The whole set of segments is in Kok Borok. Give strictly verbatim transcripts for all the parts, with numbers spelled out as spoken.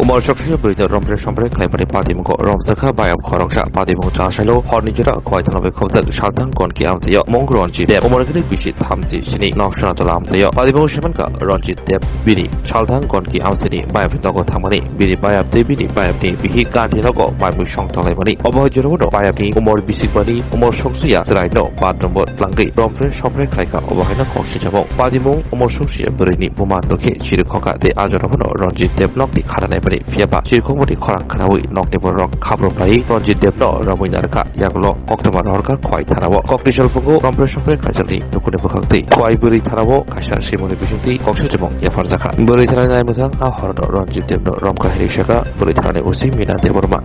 Mol soksoya bwrwino romphre somphre khlaimani patimungo romjakha bayap khoroksa. Patimung chasalo horni jora khwai thangwi khobjak salthang gonki amchaio mung Ranjit Deb, umorgini bisi thamchi sini nok Sonatala amchaio. Patimung simankha Ranjit Deb bini salthang gonki amchaini bayapni nogo thangmani, bini bayap tei bini bayapni bihik kanti nogo maimui song tonglaimani. Obo hai jorao bayapni umor bisikbani umor soksoya chwraino bat nombor tlangwi romphre somphre khlaikha. Obo haino kok swijamung. Patimung umor soksoya bwrwini buma nukhe chirikhokha tei a jorao phano Ranjit Deb nokni khana naimani. Phiya ba chirikhokmani khorang khnaui nokni bororok khaprok laiwi Ranjit Debno romwi narwkha. Yagulo koktwma rohorkha Khwai thanao. Kokni salpungo romphre somphre khlaijakni dukuni bwkhak twi Khwai bwrwi thanao kaisa swimungni bisingtwi kok swijamung yapharjakha. Bwrwi thanani naimwthang a horno Ranjit Debno romkha hinwi sakha bwrwi thanani O C Mina Debbarma.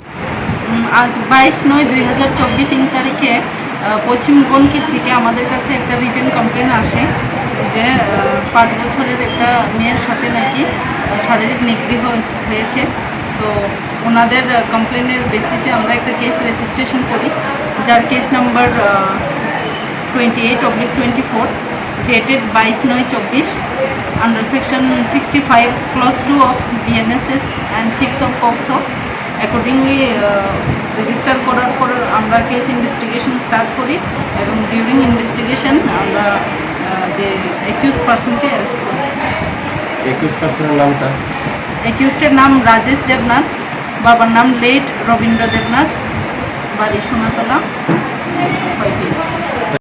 উম, আজ বাইশ নয় দুই হাজার চব্বিশ ইং তারিখে, আহ, পশ্চিম গনকির থেকে আমাদের কাছে একটা রিটেন কমপ্লেন আসে যে, আহ, পাঁচ বছরের একটা মেয়ের সাথে নাকি, আহ, শারীরিক নিগৃহ হয়েছে। তো ওনাদের, আহ, কমপ্লেনের বেসিসে আমরা একটা কেস রেজিস্ট্রেশন করি, যার কেস নাম্বার, আহ, twenty eight oblique twenty four, dated বাইশ নয় চব্বিশ, under section sixty five clause two of B N S S and six of POCSO. Accordingly, ah, register করার পর আমরা কেস ইনভেস্টিগেশন স্টার্ট করি এবং ডিউরিং ইনভেস্টিগেশন আমরা, আহ, যে অ্যাকিউজড পার্সনকে অ্যারেস্ট করি। অ্যাকিউজড পার্সনের নামটা? অ্যাকিউজডের নাম রাজেশ দেবনাথ, বাবার নাম লেট রবীন্দ্র দেবনাথ, বাড়ি সোনাতলা, ফাইভ ইয়ার্স।